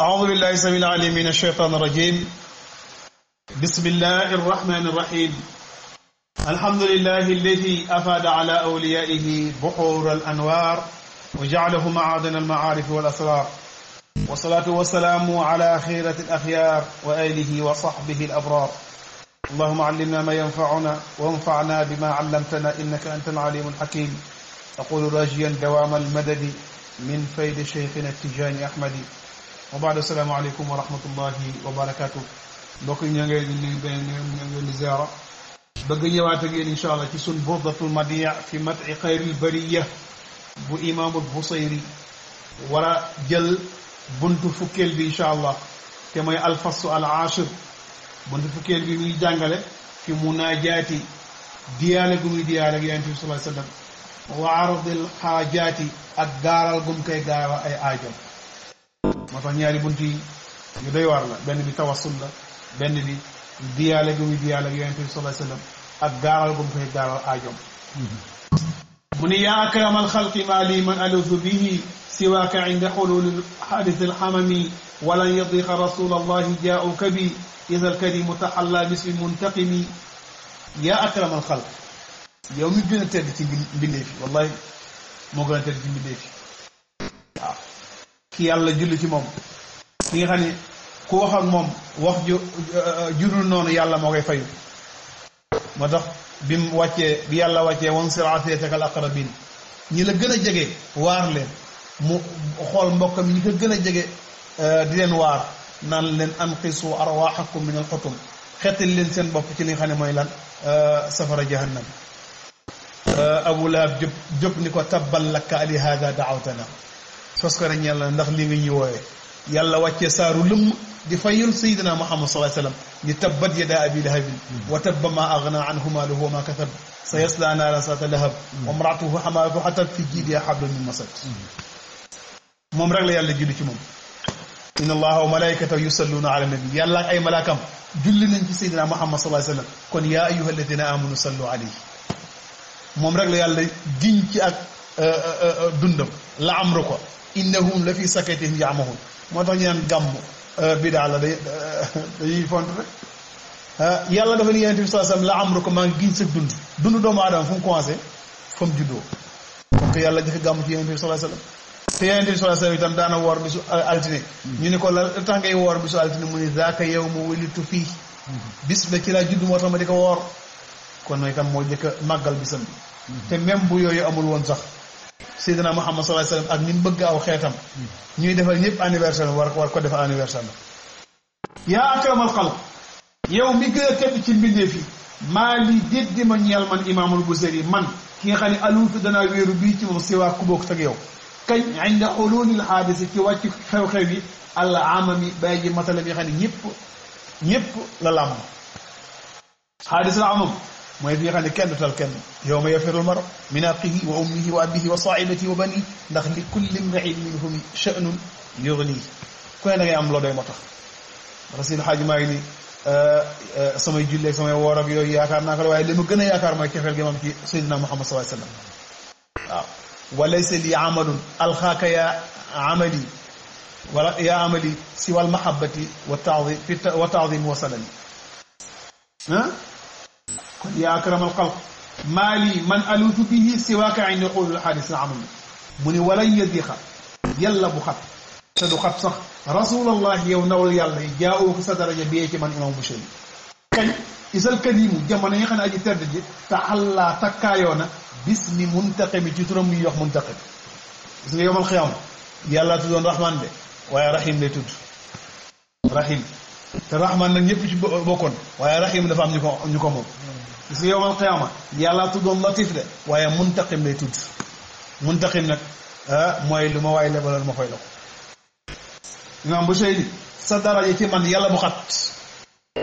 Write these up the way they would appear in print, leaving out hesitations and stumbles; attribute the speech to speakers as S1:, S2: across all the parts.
S1: أعوذ بالله السميع العليم من الشيطان الرجيم. بسم الله الرحمن الرحيم. الحمد لله الذي أفاد على أوليائه بحور الأنوار وجعله معادن المعارف والأسرار، والصلاة والسلام على خيرة الأخيار وآله وصحبه الأبرار. اللهم علمنا ما ينفعنا وانفعنا بما علمتنا إنك أنت العليم الحكيم. أقول راجيا دوام المدد من فيض شيخنا التجاني أحمدي. وبعد السلام عليكم ورحمة الله وبركاته. mbokk yi ñoo ngi leen di nuyu beneen ñoo ngi leen di ziara bëgg ñëwaat ak yéen incha allah ci sun burdatul madiya fi mat'i xayril bariya bu imaamul Busayri war a jël buntu fukkeel bi incha allah te mooy alfasu al ashir. buntu fukkeel bi muy jàngale fi munaajaati diyaale gu muy diyaale ak yonent bi sallallahu alayhi wasallam wa ardil xaajaati ak gaaral gum koy gaawa ay aajam. moo tax ñaari bunt yi yu doy waar la, benn bi tawassul la, benn bi diyaale gu muy diyaale ak yonent bi sallallahu alayhi wasallam ak gaaral gum koy gaaral aajam. mu ni yaa akramal xalqi maa lii man aluzu bihi siwaaka inda xululi xaadis alxamami walan yadiqa rasulallahi jaauka bi إذا الكريم تحلى باسم منتقم. يا أكرم الخلق yow mi gën a tedd ci mbindeef yi wallahi moo gën a tedd ci mbindeef yi. waaw ki yàlla julli ci moom ki nga xam ne ku wax ak moom wax jurul noonu yàlla moo koy fayu. moo tax bi mu wàccee bi yàlla wàccee wansir afiyatak al aqrabin ñi la gën a jege waar leen mu xool mbokkam ñi ko gën a jege di leen waar naan leen anqisu arwaaxakum min alxutum xetal leen seen bopp ci li nga xam ne mooy lan safara jahannam. Abu Lahab jóg ni ko tabbal laka ali hada daawtana sos ko rek ñeel la ndax li nga ñuy wooyee. yàlla wàccee saaru lëmm di fayul sayyidina Muhammad sallallahu alayhi wasallam ni tabbat yada abi lahabin wa tabba ma aghna anhu maaluhu wa ma kasab sayasla naaran zaata lahab wa imra'atuhu hamaalatu hatab fi jiidiha hablum min masad. moom rek la yàlla julli ci moom. inna allaha wa malaikatahu yusalluna ala nabi yàlla ak ay malaakam julli nañ ci sayyidina Muhammad sallallahu alayhi wasallam. kon yaa ayyuha alladina amanu sallu alayhi. moom rek la yàlla giñ ci ak dundam la amru ko innahum la fi sakatihim ya'mahun. moo tax ñu naan gàmm bidaa la dañuy font rek. yàlla dafa ni yonent bi sallallahu alayhi wasallam la amru ko maa ngi giñ sa dund doomu aadama fu mu commencé fa mu juddoo. donc yàlla dafa gàmm ci yonent bi sallallahu alayhi wasallam. te yonent bi sallallahu alayhi wasallam itam daana woor bisu altine. ñu ne ko la tax ngay woor bisu altine mu ni zaaka yawmu wulidtu fii. bis ba ci laa judd moo tax ma di ko woor. kon nag itam moo njëkk a màggal bisam bi. te même bu yooyu amul woon sax Seydina Muhammad sallallahu alayhi wasallam ak ni mu bëgg aw xeetam ñuy defal ñëpp anniversaire war ko defal anniversaire la. yaa akramal xalq yow mi gën a tedd ci mbindeef yi maa li déddi ma ñeel man imaamul Busayri man ki nga xam ne aluutu danaa wéeru bii ci moom si waa ku bokk ak yow. kañ inda xululil xaadisi ci wàcc xew-xew yi al amami bàyyi ji matala bi nga xam ne ñëpp la làmm. xaadis la amam mooy bi nga xam ne kenn du tal kenn yawma yafirul mar min axihi wa ummihi wa abihi wa saahibatihi wa bani ndax li kulli imri'in minhum sha'nun yughni ku ne da ngay am loo doy moo tax. Rasul Xaaji maa ngi ni samay julleeg samay woor ak yooyu yaakaar naa ko la waaye li ma gën a yaakaar mooy cofeel gi moom ci Seydina Muhammad sallallahu alayhi wasallam. waaw walaysa li amalun alxaaka yaa amali wala yaa amali siwa almahabati wa ta'zim wa salami. kon yaa akramal xalq maa lii man aluutu bihi siwaaka inda xulul xaadis la amal mu ni walan yadiqa yàlla bu xat te du xat sax rasulallah yow ndawal yàlla yi jaawoo ko sa daraja biyee ci man imam Busayri kañ isal kadimu jamono yi nga xam ne aji tedd ji te allah takkaayoo na bismi muntaqimi ci turam muy wax muntaqim. gis nga yowmal xiyaama yàlla tuddoon rahman de waaye rahim lay tudd rahim te rahman nag ñëpp ci bokkoon waaye rahim dafa am ñu ko moom. gis nga yowmal qiyaama yàlla tuddoon latif de waaye muntaqim lay tudd. muntaqim nag mooy lu ma waay lebaloon ma fay la ko. imam Busayri sa daraja ci man yàlla bu xat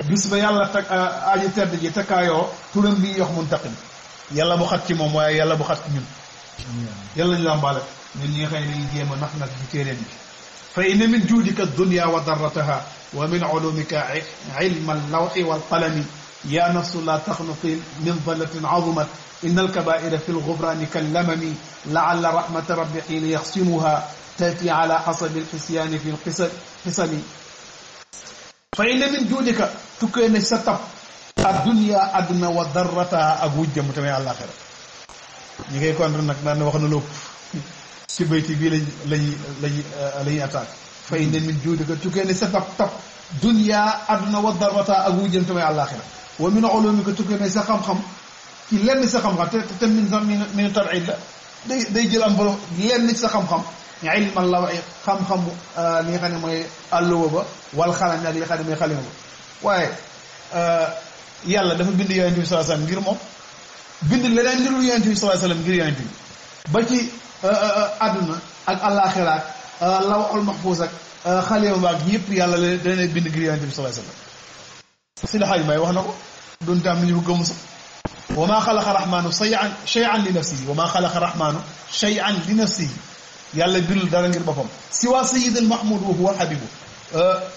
S1: bis ba yàlla teg aji tedd ji takkaayoo turam bi yox muntaqim yàlla bu xat ci moom waaye yàlla bu xat ci ñun. yàlla ñu làmbaale ñun ñi nga xam ne dañuy jéem a nax nag ci téeréen bi. fa inna min juudika dunya wa darrataha wa min ulumika ilma al-lawhi wal qalami يا نفس لا تخنطي من ضلة عظمت إن الكبائر في الغفران كاللمم لعل رحمة ربي حين يقسمها تأتي على حسب الحسيان في القسم فإن من جودك تكون ستب الدنيا أدنى وضرتها أبوجة متمع الآخرة نيجي كون نك نان واخنا لوب ci beyti bi lañ attaque fa inna min judika tukene sa tap dunya aduna wa darwata ak wujjante may alakhirah wa min ulumika tukene sa xam xam ci lenn sa xam xam te min tab'id la day jël am bolo lenn ci sa xam xam ilm allah xam xam li nga xamne moy alluwa ba wal xalam ak li xamne moy xalima waye yalla dafa bind yonent bi sallallahu alayhi wasallam ngir mom bind leneen ngir yonent bi sallallahu alayhi wasallam ngir yonent bi ba ci aduna ak alakhirah lawhul mahfuz ak xalima ba yépp yalla dana bind ngir yonent bi sallallahu alayhi wasallam sila xaj may wax nako doon tam ñu gëm sax wama khalaqa rahmanu shay'an li nafsihi wama khalaqa rahmanu shay'an li nafsihi yalla bindul dara ngir bopam siwa sayyidul mahmud wa huwa habibu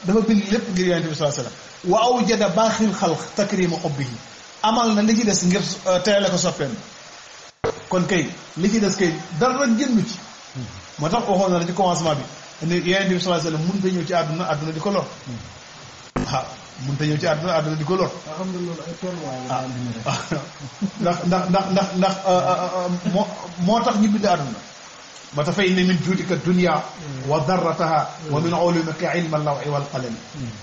S1: dafa bind lépp ngir yonent bi sallallahu alayhi wasallam wa awjada baaxil xalq takrim hubbihi amal na li ci des ngir teele ko soppeem kon kay li ci des kay dara génn ci moo tax waxoon na la ci commencement bi ne yonent bi sallallahu alayhi wasallam mënut a ñëw ci àdduna di ko lor waaw mënut a ñëw ci àdduna di ko lor
S2: alhamdulillah ay tolluwaay
S1: ndax moo tax ñu bind àdduna ma ta fay ne min juudika dunya wa darrataha wa min ulumika ilma al-lawhi wal qalam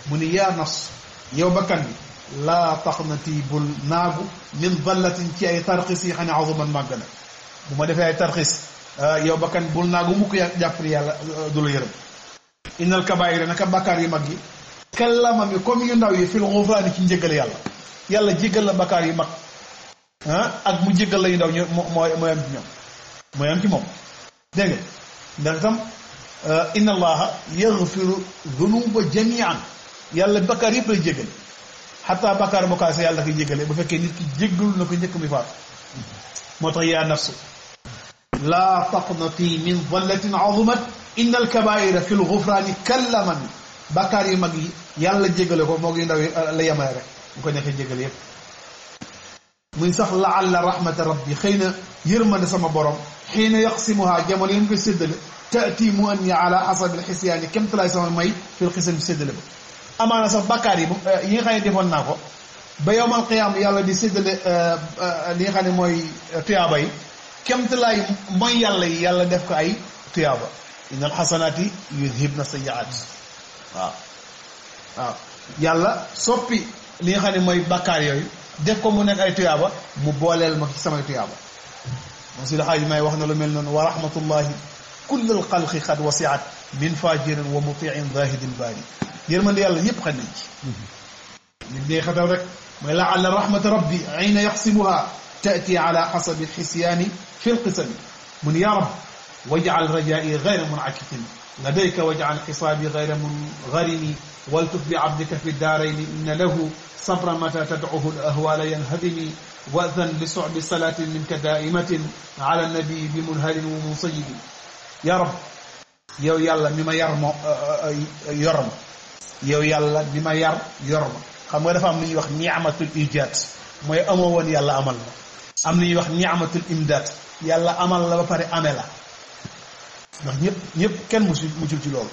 S1: mu ni yaa nas yow bakkan bi laa taqnati bul naagu min dallatin ci ay tarxis yi xam ne azuman màgg na bu ma defee ay tarxis yow bakkan bul naagu mukk jàpp ni yàlla du la yërëm innal kabaa'ira naka bakkaar yu mag yi kallama mi comme yu ndaw yi fil ghufraani ci njëggale yàlla jéggal la bakkaar yu mag ak mu jéggal la yu ndaw mooy am ci ñoom mooy am ci moom dégg nga ndax itam inna allaha yaghfiru dhunuba jami'an yàlla bakkaar yëpp lay jéggale xataa bakkaar bu kaase yàlla da koy jéggale bu fekkee nit ki jéggalu na ko njëkk mi faatu moo tax yaa nafsu laa taqnati min dallatin azumat inna alkabaira fi lgufraani kallaman bakkaar yu mag yi yàlla jéggale ko moo ngi ndaw yi la yemale rek bu ko nekkee jéggale yëpp muy sax laalla rahmata rabbi xëy na yërmande sama borom xiina yaqsimuha jamono yi mu koy séddale taati mu an ya ala xasabil xisyaani kémtalaay sama may fil xisam séddale ba amaana sax bakkaar yi nga xam ne defoon naa ko ba yowmal qiyaam yàlla di séddale li nga xam ne mooy tuyaaba yi kémtalaay mooy yàlla yi yàlla def ko ay tuyaaba innal xasanaati yudhibna sayyi'aat waaw yàlla soppi li nga xam ne mooy bakkaar yooyu def ko mu nekk ay tuyaaba mu booleel ma ci samay tuyaaba moom si la xaaj may wax na lu mel noonu wa rahmatullahi kullal xalqi qad wasi'at min fajirin wa muti'in zahidin baari yërmande yàlla ñëpp xam nañ ci nit ñi xataw rek mooy la'alla rahmata rabbi ayna yaqsimuha ta'ti ala hasabi alxisyaani fi lqisami mun ya rab waj'al rajaa'i ghayra mun'akitin ladayka waj'al xisaabi ghayra mungarimi waltuf bi abdika fi daarayni inna lahu sabra mata tad'uhu al-ahwaala yanhadimi wa'zan li su'bi salaatin minka daa'imatin ala nabi bi munhalin wa munsayibin ya rab yow yàlla mi ma yar yor ma yow yàlla bi ma yar yor ma xam nga dafa am lu ñuy wax ni'matul ijaad mooy amoo woon yàlla amal la am lu ñuy wax ni'matul imdaad yàlla amal la ba pare amee la ndax ñëpp kenn mucul ci loolu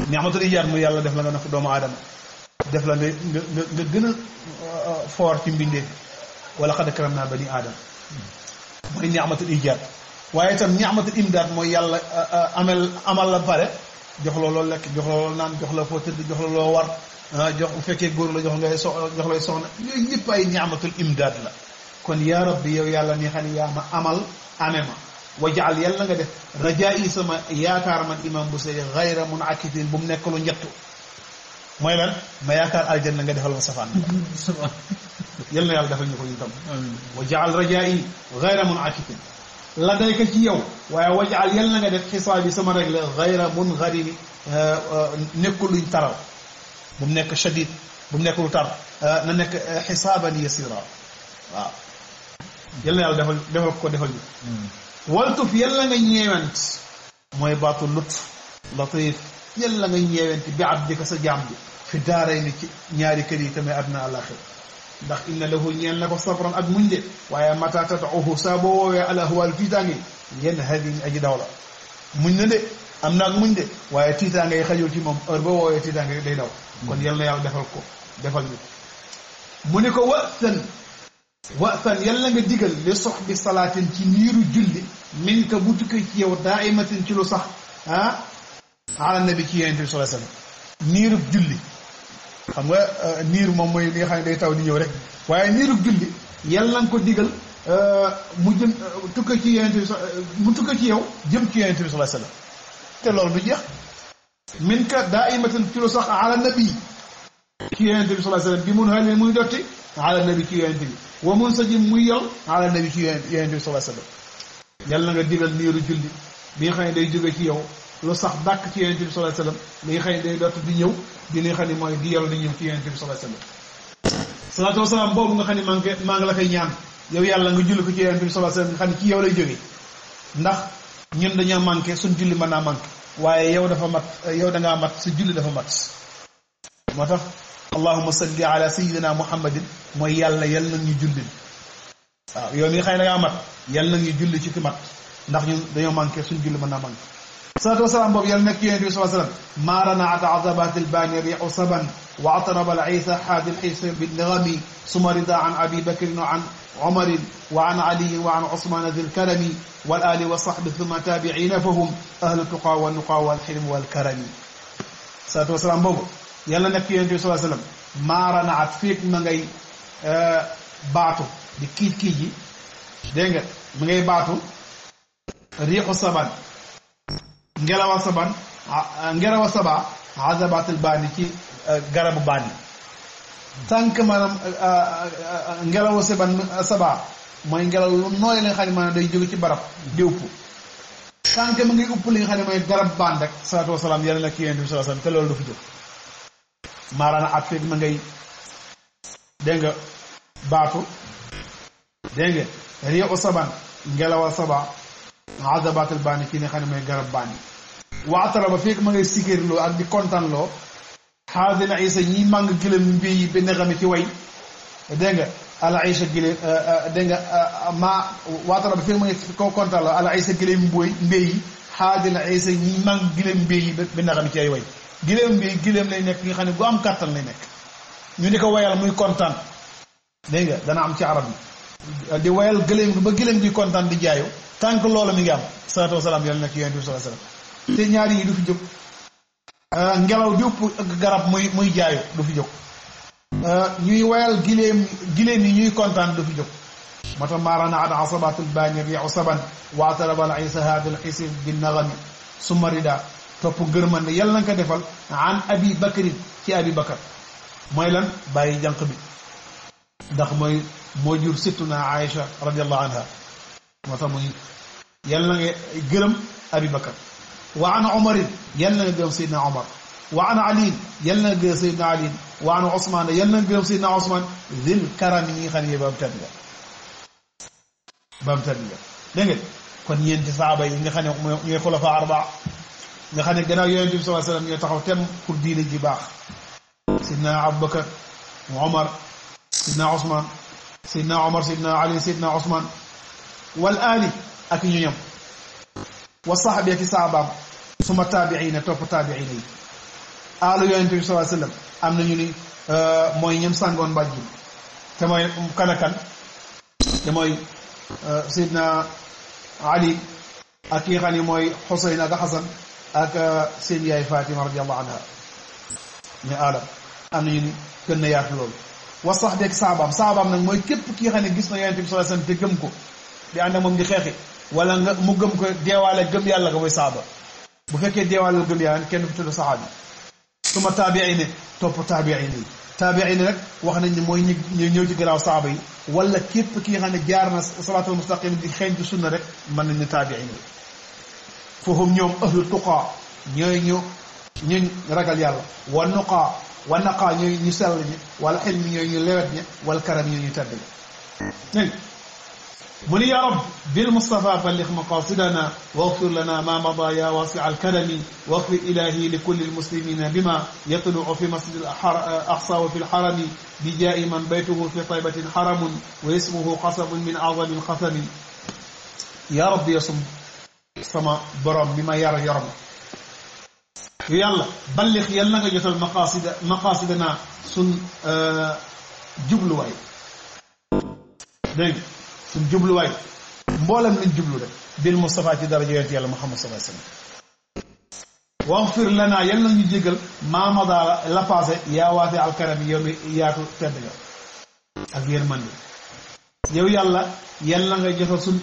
S1: ni'matul ijaad mooy yàlla def la nga nekk doomu aadama def la nga gën a foor ci mbindeef wala qad karamnaa bani aadama mooy ni'matul ijaad waaye itam ni'matul imdaad mooy yàlla amal la ba pare jox la loo lekk jox la loo naan jox la foo tëdd jox la loo war jox bu fekkee góor la jox lay soxna yooyu yëpp ay ni'matul imdaad la kon yaa rabbi yow yàlla ni xam ne yaa ma amal ame ma wajaal yàlla nga def rajaa yi sama yaakaar man imam bu sey gayra munakitin bu mu nekk lu njëttu mooy lan ma yaakaar aljanna nga defal ma safaan yal na yàlla defal ñu ko ñu tam wajaal rajaa yi gayra munakitin la day ko ci yow waaye wajaal yal na nga def xisaab yi sama règle gayra mungarimi nekkul luñ taral bu mu nekk shadid bu mu nekk lu tar na nekk xisaaban yasira waaw yal na yàlla defal ñu waltuf yàlla nga ñeewant mooy baatu lutf latif yàlla nga ñeewant bi abdika sa jaam bi fi daaray ni ci ñaari kër yi tamit àdduna àllaaxira ndax inna lahu ñeel na ko sabran ak muñ de waaye mata tad'uhu saa boo woowee al ahwaal tiitaange yenn hadi aji daw la muñ na de am na ak muñ de waaye tiitaange yi xajul ci moom heure boo woowee tiitaange day daw kon yal na yàlla defal ko defal ñu mu ne ko wa'san yàlla nga digal li soxbi salaatin ci niiru julli min ka bu tukkee ci yow daa'imatin ci lu sax ala nabi ci yonent bi sallallahu alayhi wasallam niirub julli xam nga niir moom mooy li nga xam ne day taw di ñëw rek waaye niirub julli yàlla nga ko digal mu jëm tukkee ci yonent bi mu tukkee ci yow jëm ci yonent bi sallallahu alayhi wasallam te loolu du jeex min ka daa'imatin ci lu sax ala nabi ci yonent bi sallallahu alayhi wasallam bi mun xel muy dotti ala nabi ci yonent bi wa mun sa jim muy yol ala nabi ci yonent bi sallallahu alayhi wasallam yàlla nga digal niiru julli bi nga xam ne day jóge ci yow lu sax dàkk ci yonent bi sallallahu alayhi wasallam li nga xam ne day dott di ñëw di li nga xam ne mooy di yol di ñëw ci yonent bi sallallahu alayhi wasallam salaatu wasalaam boobu nga xam ne maa ngi la koy ñaan yow yàlla nga julli ko ci yonent bi sallallahu alayhi wasallam nga xam ne ci yow lay jóge ndax ñun dañoo manqué suñ julli mën naa manqué waaye yow dafa mat yow da ngaa mat sa julli dafa mat moo tax allahumma salli ala sayyidina muhammadin mooy yàlla na ñu julli waaw yow mi nga xam ne da ngaa mat yàlla na ñu julli ci ki mat ndax ñun dañoo manqué suñ julli mën naa manqué salaatu wasalaam boobu yàlla nekk ci yonent bi sallallahu alayhi wasallam ma ranaat azabatil bani ri'u saban wa atraba al isa haadil xisa bin nagami suma rida an abi bakrin wa an umarin wa an aliyin wa an usman dil karami wal ali wa sahbi thumma tabi'ina fahum ahlu tuqa wa nuqa wal hilm wal karami salaatu wasalaam boobu yàlla nekk ci yonent bi sallallahu alayhi wasallam ma ranaat féeg ma ngay baatu di kiij kiij yi dégg nga ma ngay baatu riixu saban ngelawa saba azabatul baani ci garabu baani tànk maanaam ngelawu saba mooy ngelaw lu nooy li nga xam ne maanaam day jóge ci barab di upp tànk ma ngay upp li nga xam ne mooy garab baan rek salaatu wasalaam yàlla nekk ci yonent bi sallallahu alayhi wasallam te loolu du fi jóg maaraana at feeg ma ngay dégg nga baatu dégg nga riixu saban ngelawa saba azabatul baani ci nga xam ne mooy garab baani waatara ba fekk ma ngay sikirloo ak di kontaanloo xaadina isa ñi màng gëlëm mbii bi nexami ci way dégg nga ala isa gëlëm dégg nga ma waatara ba fekk ma ngay ko kontaanloo ala isa gëlëm mbéy yi xaadina isa ñi màng gëlëm mbéy yi bi nexami ci ay way gëlëm mbéy gëlëm lay nekk nga xam ne bu am kàttan lay nekk ñu di ko wayal muy kontaan dégg nga dana am ci arab yi di wayal gëlëm gi ba gëlëm gi kontaan di jaayu tànk loola mi ngi am salaatu wasalaam yàlla nekk yonent bi sallallahu alayhi wasallam te ñaari yi du fi jóg ngelaw di upp garab muy jaayu du fi jóg ñuy wayal giléem yi ñuy kontaan du fi jóg moo tax maarana ad asabatul baani ri'u saban waatarabal isa haadal xisib bin nagami summa rida topp ngërmande yàlla na nga ko defal an abi bakrin ci abi bakar mooy lan bàyyi jànq bi ndax moo jur sittuna Aïcha radiyallahu anha moo tax muy yàlla na nga gërëm abi bakar wa an umarin yàlla na nga gërëm Seydina Omar wa an aliin yàlla na nga gërëm Seydina aliin wa an Ousmane yàlla na nga gërëm Seydina Ousmane zil karami ñi nga xam ne ba mu tedd nga dégg nga kon ñeenti saaba yi nga xam ne ñooy xulafa arbaa nga xam ne gannaaw yonent bi sallallahu alayhi wasallam ñoo taxaw tem pour diine ji baax Seydina Aboubacar Omar Seydina Ousmane Seydina Omar Seydina Ali Seydina Ousmane wal ali ak ñu ñam wa saxabi ak saabaam suma taabiina topp taabiina yi aalu yonent bi sallallahu alayhi wasallam am nañu ni mooy ñam sàngoon mbàjj te mooy kanakan te mooy Seydina Ali ak ki nga xam ne mooy Xuseyn ak Xasan ak seen yaay Fatima radiyallahu anha ñu aalam am nañu ni gën na yaatu loolu wa saxbi ak saabaam nag mooy képp ki nga xam ne gis na yonent bi sallallahu alayhi wasallam te gëm ko di ànd ak moom di xeexi wala nga mu gëm ko deewaale gëm yàlla nga mooy saaba bu fekkee deewaale gëm yàlla kenn du fi tudd saxaabi suma taabiina topp taabiina nag wax nañ ne mooy ñu ñëw ci gannaaw saaba yi wala képp ki nga xam ne jaar na salaatul mustaqim di xeeñ ci sunna rek mën nañ ne taabiina foofu ñoom ahlu tuqaa ñooy ñu ragal yàlla wa nuqaa wa naqaa ñooy ñu sell ñi wala xel mi ñooy ñu lewet ñi wala karam ñooy ñu tedd ñi من يا رب بالمصطفى بلغ مقاصدنا واغفر لنا ما مضى يا واسع الكرم واغفر إلهي لكل المسلمين بما يطلع في مسجد الأقصى وفي الحرم بجاء من بيته في طيبة حرم واسمه قصب من أعظم القسم يا رب يصم sama borom bi ma yar yor ma yàlla ballix yàlla na nga jotal maqasidana sun jubluwaay dégg nga sun jubluwaay mboolem lañ jublu rek bil Mustafa ci daraja yonent yàlla Muhammad sallallahu alayhi wasallam waghfir lana yàlla na ñu jégal maamada la passé yaa waate alkaram yow mi yaatu tedd nga ak yërmande yow yàlla yàlla nga jotal sun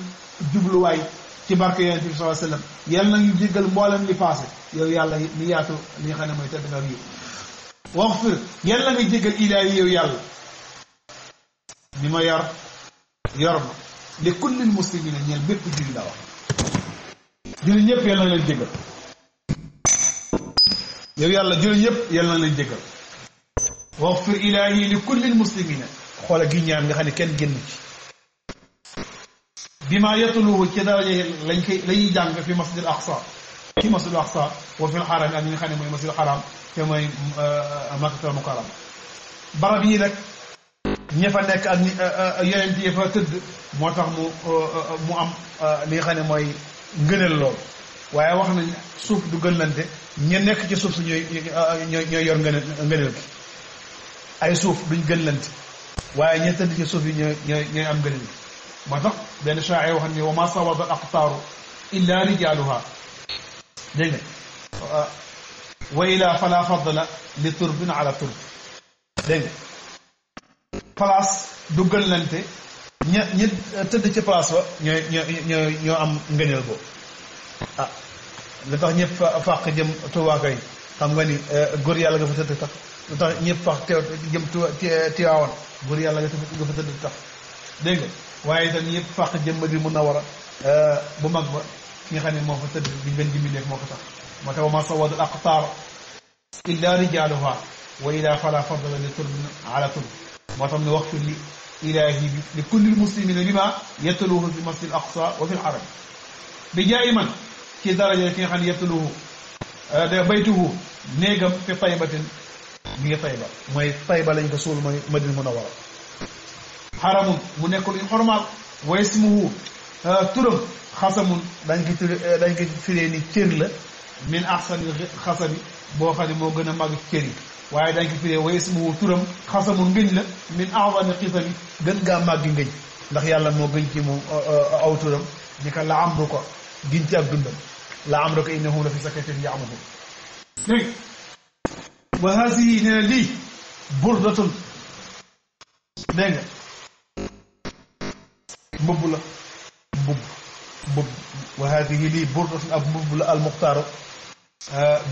S1: jubluwaay ci barke yonent bi sallallahu alayhi wasallam yàlla na ñu jéggal mboolem li passé yow yàlla mi yaatu li nga xam ne mooy tedd nga yi waxfir yàlla nga jéggal ilaahi yow yàlla mi ma yor ma li kullil muslimina ñeel bépp julli la wax julli ñëpp yàlla na leen jéggal yow yàlla julli ñëpp yàlla na leen jéggal waxfir ilaahi li kullil muslimina xoola gi ñaan nga xam ne kenn génn ci بما يطلوه كذا لي جانغ في مسجد الأقصى في مسجد الأقصى وفي الحرم أن خاني موي مسجد الحرام كما مكة المكرمة بربي نك ña fa nekk ak yonent yi fa tëdd moo tax mu am li nga xam ne mooy ngëneel lool waaye wax nañ suuf du gënlante ña nekk ci suuf si ñooy yor ngëneel gi ay suuf duñ gënlante waaye ña tëdd ci suuf yi ñooy am ngëneel gi moo tax benn shaa'ir wax ni wa ma sawada al aqtaaru illa rijaaluha dégg nga wa ila fala fadla li turbin ala turb dégg nga place du gënlante ñi tëdd ci place ba ñoo am ngëneel boobu ah lu tax ñëpp fàq jëm Tuubaa kay xam nga ni góor yàlla nga fa tëdd tax lu tax ñëpp fàq jëm Tiwaawan góor yàlla nga fa tëdd tax dégg nga waaye itam ñëpp fàq jëm Madina Munawwara bu mag ba ki nga xam ne moo fa tëdd bi gën ji mbindeef moo ko tax moo tax wa ma sawada al aqtaar illa rijaaluha wa ila fala fadla li turbin ala turb moo tax ne waxfir li ilaahi bi li kulli muslimina bima yatluhu fi masjid al aqsa wa fi al haram bi jaay man ci daraja ki nga xam ne yatluhu da baytuhu néegam fi taybatin mi ngi tayba mooy tayba lañ ko suul mooy Madina Munawwara xaramun mu nekk luñ xormaal wa ismuhu turam xasamun dañ ko firee ni cër la min ahsani xasami boo xam ne moo gën a màgg cër yi waaye dañ ko firee wa ismuhu turam xasamun ngëñ la min a'zami xisami gën gaa màggi ngëñ ndax yàlla moo gën ci moom aw turam ñi ko la amru ko giñ ci ak dundam la amru ko innahum la fi sakratin ya'mahun dégg wa haasihi nee na lii burdatun dégg nga mbubb la mbubb wa haadihi lii burdatun ab mbubb la al muxtaaru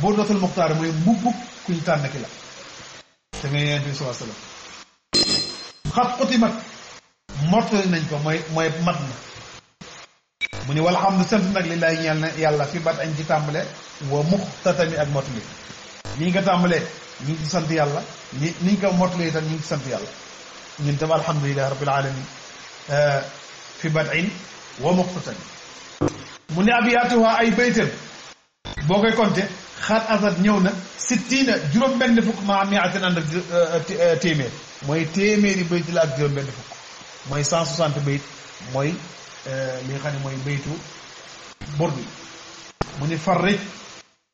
S1: burdatul muxtaar mooy mbubb kuñ tànn ki la te nga yonent bi sallallahu alayhi wasallam xat xutimat mottali nañ ko mooy mat na mu ni walhamdu sant nag lillahi ñeel na yàlla fi bat añ ci tàmbale wa muxtatami ak mottali ñi nga tàmbalee ñi ngi ci sant yàlla niñ ko mottali itam ñi ngi ci sant yàlla ñun tam alhamdulillahi rabbil alamin fi bad'in wa muqtatan mu ne abiyaatuha ay baytam boo koy compter xaat asat ñëw na sittiina juróom-benn fukk maa miatin ànd ak téeméer mooy téeméeri bayt la ak juróom-benn fukk mooy 160 bayt mooy li nga xam ne mooy baytu bor bi mu ni farrij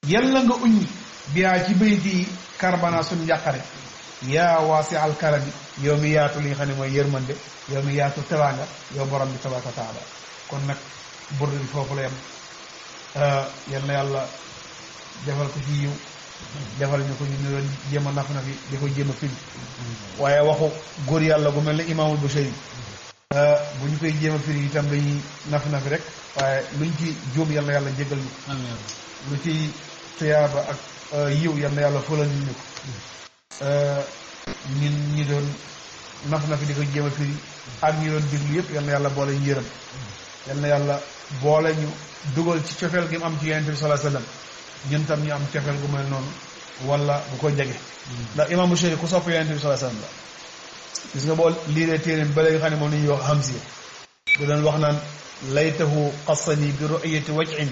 S1: yàlla nga uññi biyaa ci bayt yi karbana suñ njàqare yaa waasi al karami yow mi yaatu li nga xam ne mooy yërmande yow mi yaatu teraanga yow borom bi tabaaraka wa taala kon nag burdu bi foofu la yem yal na yàlla defal ko ci yiw defal ñu ko ñu ne doon jéem a naf nafi di ko jéem a firi waaye waxu góor yàlla gu mel ne imaamul Bushayri bu ñu koy jéem a firi itam dañuy naf nafi rek waaye luñ ci juum yal na yàlla jéggal ñu lu ci tuyaaba ak yiw yal na yàlla fulal ñu ko ñun ñi doon naf nafi di ko jéem a firi ak ñi doon déglu yëpp yal na yàlla boole ñu yërëm yal na yàlla boole ñu dugal ci cofeel gi mu am ci yonent bi sallallahu alayhi wasallam ñun tam ñu am cofeel gu mel noonu wala bu ko jege ndax imam Bushayri ku sopp yonent bi sallallahu alayhi wasallam la gis nga boo liiree téeréem ba léegi xam ne moom la ñuy wax hamziya bu doon wax naan laytahu qassani bi ru'yati wajhin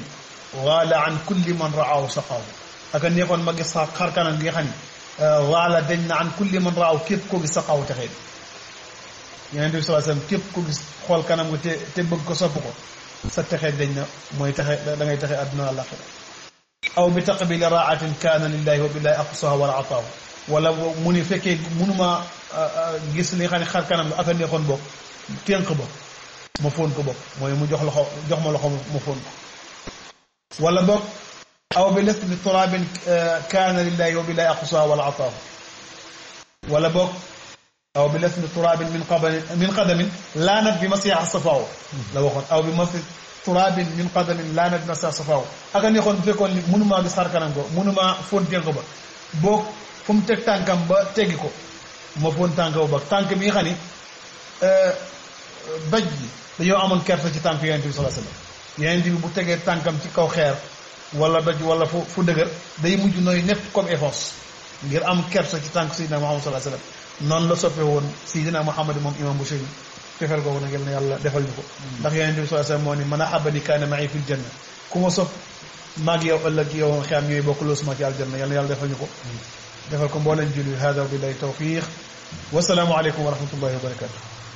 S1: waala an kulli man raaw saqaaw aka neexoon ma gis xar kanam gi nga xam ne waala dañ na an kulli man raaw képp koo gis saqaaw texee Yonent bi sallallahu alayhi wasallam képp ko gis xool kanam nga te bëgg ko sopp ko sa texe dañ na mooy texe da ngay texe àdduna àllaxira aw bi taqbili raatin kaana lillahi wa billahi aqsaha wala ataahu wala mu ni fekkee mënuma gis li nga xam ne xar kanam aka neexoon bokk ténq ba ma fóon ko bokk mooy mu jox ma loxo ma fóon ko wala bokk aw bi lesni turabin kaana lillahi wa billahi aqsaha wala ataahu wala bokk aw bi lesni turabin min qadamin laanat bi masiha safaaw la waxoon aw bi masi turabin min qadamin laanat bi masiha safaaw aka neexoon bu fekkoon ni mënumaa gis xar kanam ko mënumaa fóon ténq ba boog fu mu teg tànkam ba teggi ko ma fóon tànk ba tànk bi nga xam ni doj bi dañoo amoon kersa ci tànk Yonent bi sallallahu alayhi wasallam Yonent bi bu tegee tànkam ci kaw xeer wala doj wala fu dëgër day mujj nooy nepp comme efos ngir am kersa ci tànk Seydina Muhammad sallallahu alayhi wasallam noonu la soppe woon Seydina Muhammad moom imam Busiri fexeel googu nag yal na yàlla defal ñu ko ndax Yonent bi sallallahu alayhi wasallam moo ni man ahabbani kaana ma'i fil janna ku ma sopp maag yow ëllëg yow xiyam ñooy bokk loosuma ci aljanna yal na yàlla defal ñu ko defal ko mbooleen julli hada billahi tawfiq wasalaamu aleykum wa rahmatullahi wa barakatuh